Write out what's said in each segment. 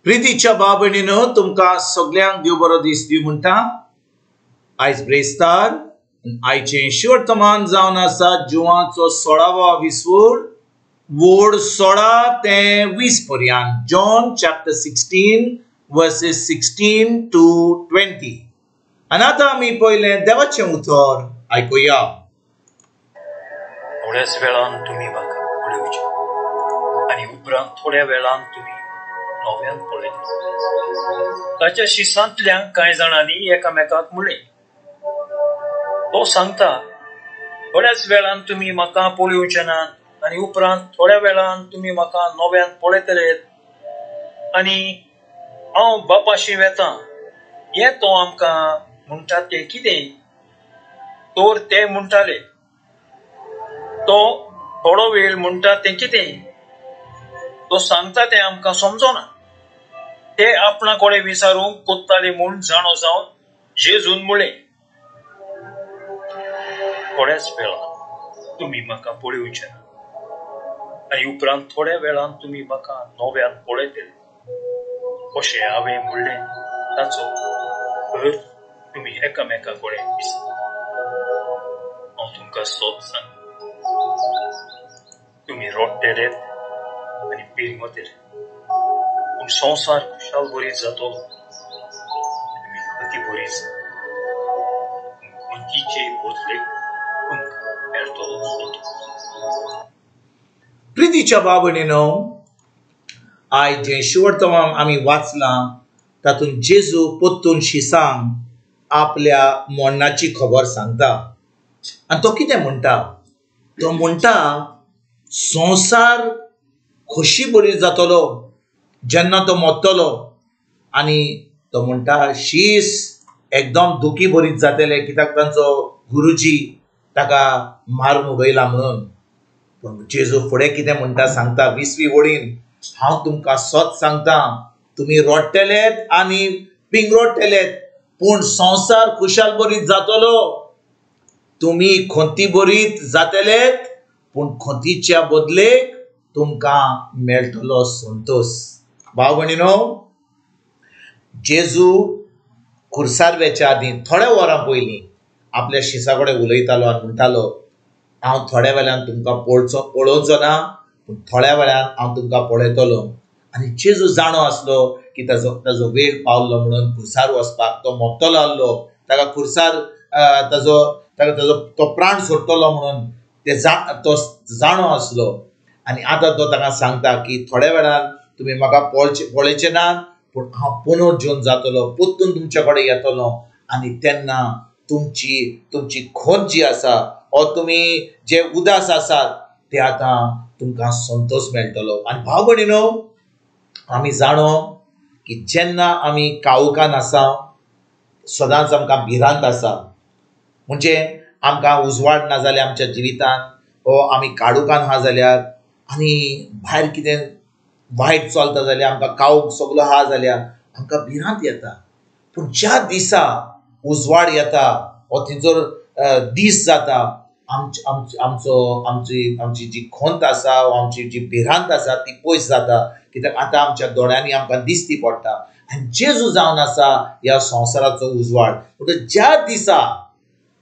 प्रितीच्या भाव भयणीनो, तुमकां सगल्यांक देव बरो दीस दिवं म्हणटा. आयज ब्रेस्तार आयचें शिवर्तमान जावन आसा जुवाचो 16वो विसवूर वोड 16 ते 20 पर्यंत. John chapter 16 verses 16 to 20. आनी आतां आमी पयलें देवाचें उतर आयकुया. थोड्याच वेळान तुमी म्हाका पळोवचे आनी उपरांत थोड्या वेळान तुमी नव्यान पळयले. ताच्या शिसांतल्या कांय जाणांनी एकामेकाक म्हणलें, तो सांगता थोड्याच वेळान तुमी म्हाका पळोवचे ना आनी उपरांत थोड्या वेळान तुमी म्हाका नव्यान पळयतले आनी हांव बापाशी वेता. हें तो आमकां म्हणटा तें कितें? तर ते म्हणटाले, तो थोडो वेळ म्हणटा तें कितें? तो सांगता तें आमकां समजना. ते आपणा कडेन विचारूंक कोत्ताले म्हूण जाणो जावन जेजून म्हणलें, थोड्याच वेळान तुमी म्हाका पळोवचे ना आनी उपरांत थोड्या वेळान तुमी म्हाका नव्यान पळयतले. अशें हांवें म्हणलें ताचो अर्थ तुमी एकामेका कडेन विचार. हांव तुमकां सोद सांगता, तुमी रोडटेले आनी पिरंगतले, पूण संवसार खुशाल बरीत जातलो. तुमी खंती बरीत जातले, खंतीचे बदलेक तुमकां मेळटलो संतोश. प्रितीच्या भाव भयणीनो, आयज जें शिवर्तमान आमी वाचलां तातूंत जेजू परतून शिसांक आपल्या मरणाची खबर सांगता. आनी तो कितें म्हणटा? तो म्हणटा संवसार खोशी बरी जातलो जेन्ना तो मरतलो. आनी तो म्हणटा शीस एकदम दुखी बरीत जातले कित्याक तांचो गुरुजी ताका मारून उडयला म्हणून. पूण जेजू फुडें कितें म्हणटा सांगता 20वी वळीन, हांव तुमकां सत सांगता, तुमी रोडटेलेत आनी पिंगरोडटेलेत, पूण संवसार खुशाल बरीत जातलो. तुमी खंती बरीत जातलेत, पूण खंतीच्या बदलेक तुमकां मेळटलो संतोश. भाव भयणीनो, जेजू खुर्सार वेच्या आदीं थोड्या वरां पयलीं आपल्या शिसा कडेन उलयतालो आनी म्हणटालो, हांव थोड्या वेळान तुमकां पळोवचो ना, पूण थोड्या वेळान हांव तुमकां पळयतलो. आनी जेजू जाणो आसलो की ताजो ताजो वेळ पावलो म्हणून खुर्सार वचपाक. तो मरतलो आसलो, ताका खुर्सार ताजो ताका ताजो तो प्राण सोडटलो म्हणून ते तो जाणो आसलो. आनी आतां तो ताका सांगता की थोड्या वेळान तुमी म्हाका पळयचे ना, पूण हांव पुनर्जीवन जातलो, परतून तुमचे कडेन येतलो. आनी तेन्ना तुमची तुमची खोंत जी आसा ओ तुमी जे उदास आसात ते आतां तुमकां संतोश मेळटलो. आनी भाव भयणीनो, आमी जाणो की जेन्ना आमी काळोखान आसा सदांच आमकां भिरांत आसा, म्हणजे आमकां उजवाड ना जाल्यार आमच्या जिवितान ओ आमी काळोखान आहा जाल्यार आनी भायर कितें वायट चलता जाल्यार आमकां काळोख सगलो आहा जाल्यार आमकां भिरांत येता. पूण ज्या दिसा उजवाड येता ओ थंयसर दीस जाता, आमचो आमची आमची जी खंत आसा आमची जी भिरांत आसा ती पयस जाता, कित्याक आतां आमच्या दोळ्यांनी आमकां दिसती पडटा. आनी जेजू जावन आसा ह्या संवसाराचो उजवाड. म्हणटकच ज्या दिसा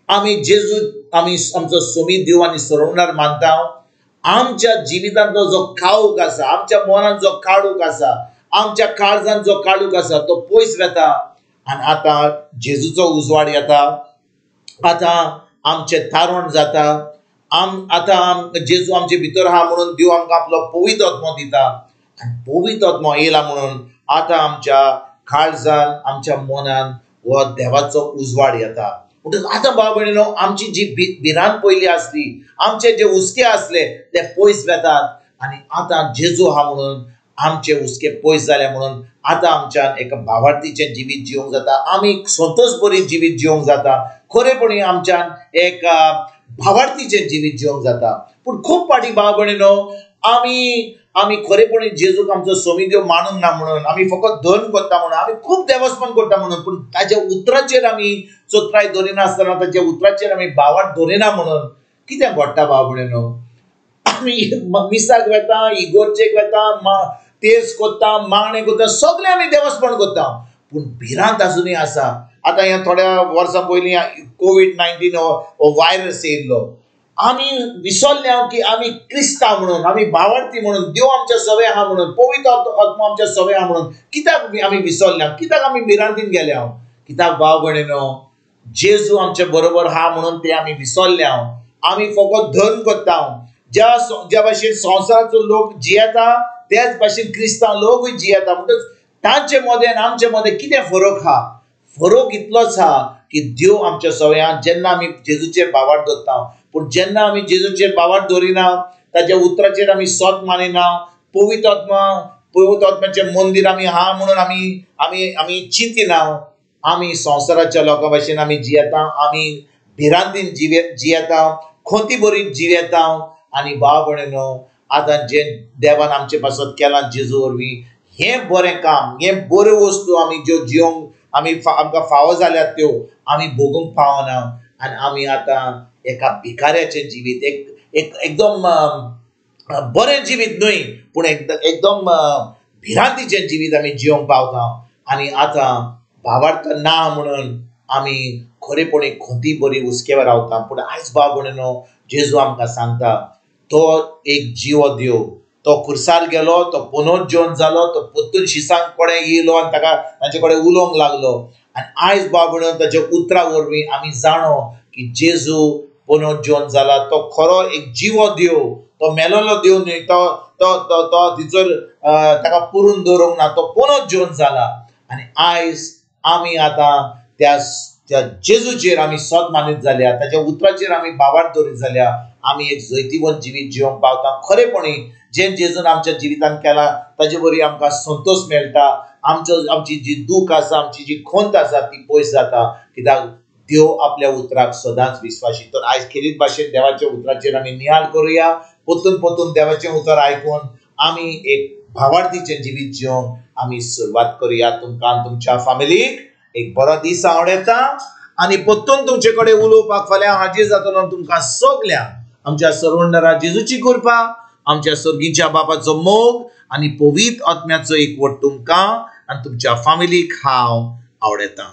आमी जेजू आमी आमचो सोमीत देव आनी सोडवणार मानता, आमच्या जिवितांतलो जो काळोख आसा, आमच्या मनांत जो काळोख आसा, आमच्या काळजांत जो काळोख आसा तो पयस वता. आनी आतां जेजूचो उजवाड येता, आतां आमचें तारण जाता. आतां जेजू आमचे भितर आहा म्हणून देव आमकां आपलो पवित्र आत्मो दिता. आनी पवित्र आत्मो येयला म्हणून आतां आमच्या काळजान आमच्या मनान हो देवाचो उजवाड येता. म्हणटकच आतां भाव भयणीनो, आमची जी भिरांत पयली आसली, आमचे जे हुस्के आसले ते पयस वेतात. आनी आतां जेजू आहा म्हणून आमचे हुस्के पयस जाले म्हणून आतां आमच्यान एका भावार्थीचें जिवीत जिवंक जाता, आमी संतोश बरी जिवीत जिवंक जाता, खरेपणी आमच्यान एक भावार्थीचें जिवीत जिवंक जाता. पूण खूब फावटी भाव भयणीनो, आमी आमी खरेपणी जेजूक आमचो सोमी देव मानूंक ना म्हणून, आमी फकत धर्म करता म्हणून, आमी खूब देवस्पण करता म्हणून, पूण ताज्या उतराचेर आमी चोत्राय दवरिनासतना, ताज्या उतराचेर आमी भावार्थ दवरिना म्हणून कितें घडटा भाव भयणीनो, आमी मिसाक वेता, इगोर्जेक वेता, तेज कोत्ता, मागणें करता, सगळें आमी देवस्पण करता, पूण भिरांत आजुनूय आसा. आतां ह्या थोड्या वर्सां पयलीं कोवीड-19 हो व्हायरस येयल्लो, आमी विसरले की आमी क्रिस्तांव म्हणून, आमी भावार्थी म्हणून, देव आमच्या सवे आहा म्हणून, पवित्र आत्मो आमच्या सवे आहा म्हणून कित्याक आमी विसरले? कित्याक आमी भिरांतीन गेले? कित्याक भाव भयणीनो, जेजू आमचे बरोबर आहा म्हणून ते आमी विसरले. आमी फकत धर्म करता. ज्या ज्या भाशेन संवसाराचो लोक जियेता त्याच भाशेन क्रिस्तांव लोकूय जियेता. म्हणटच तांचे मदें आनी आमचे मदें कितें फरक आहा? फरक इतलोच आहा की देव आमच्या सवयान जेन्ना आमी जेजूचेर भावार्थ दवरता, पूण जेन्ना आमी जेजूचेर भावार्थ दवरिना, ताच्या उतराचेर आमी सत मानिना, पवित्र आत्मा पवित्र आत्म्याचें मंदीर आमी आहा म्हणून आमी आमी आमी चिंतिना, आमी संवसाराच्या लोकां भाशेन आमी जियेता, आमी भिरांतीन जियेता, खोंती बरी जियेता. आनी भाव भयणीनो, आतां जें देवान आमचे पासत केलां जेजू वरवीं, हें बरें काम, हें बऱ्यो वस्तू आमी ज्यो जिवंक आमी आमकां फावो जाल्यात त्यो आमी भोगूंक पावना. आनी आमी आतां एका भिकाऱ्याचें जिवीत, एक एक एकदम बरें जिवीत न्हय, पूण एकदम भिरांतीचें जिवीत आमी जिवंक पावता. आनी आतां भावार्थ ना म्हणून आमी खरेपणी खोंती बरी हुस्क्यार रावता. पूण आयज भाव भयणीनो, जेजू आमकां सांगता, तो एक जिवो देव, तो खुर्सार गेलो, तो पुनर्जीवन जालो, तो परतून शिसां कडेन येयलो आनी ताका तांचे कडेन उलोवंक लागलो. आनी आयज भाव भयणीनो, ताच्या उतरां वरवीं आमी जाणो की जेजू पुनर्जीवन जाला, तो खरो एक जिवो देव, तो मेलोलो देव न्हय, तो तो तो थंयसर ताका पुरून दवरूंक ना, तो पुनर्जीवन जाला. आनी आयज आमी आतां त्या त्या जेजूचेर आमी सत मानीत जाल्या, ताच्या उतराचेर आमी भावार्थ दवरीत जाल्या, आमी एक जैतिवंत जिवीत जिवंक पावता. खरेपणी जें जेजून आमच्या जिवितान केलां ताजे वरवीं आमकां संतोश मेळटा, आमचो आमची जी दूख आसा, आमची जी खंत आसा ती पयस जाता, कित्याक देव आपल्या उतराक सदांच विस्वाशी. तर आयज खेरीत भाशेन देवाच्या उतराचेर आमी नियाळ करुया, परतून परतून देवाचें उतर आयकून आमी एक भावार्थीचें जिवीत जिवंक आमी सुरवात करुया. तुमकां तुमच्या फामिलीक एक बरो दीस आवडटा आनी परतून तुमचे कडेन उलोवपाक फाल्यां हाजीर जातलो. तुमकां सगल्यांक आमच्या सर्वंडरा जेजूची कृपा, आमच्या सर्गीच्या बापाचो मोग आनी पवित्र आत्म्याचो एकवट तुमकां आनी तुमच्या फामिलीक हांव आवडटा.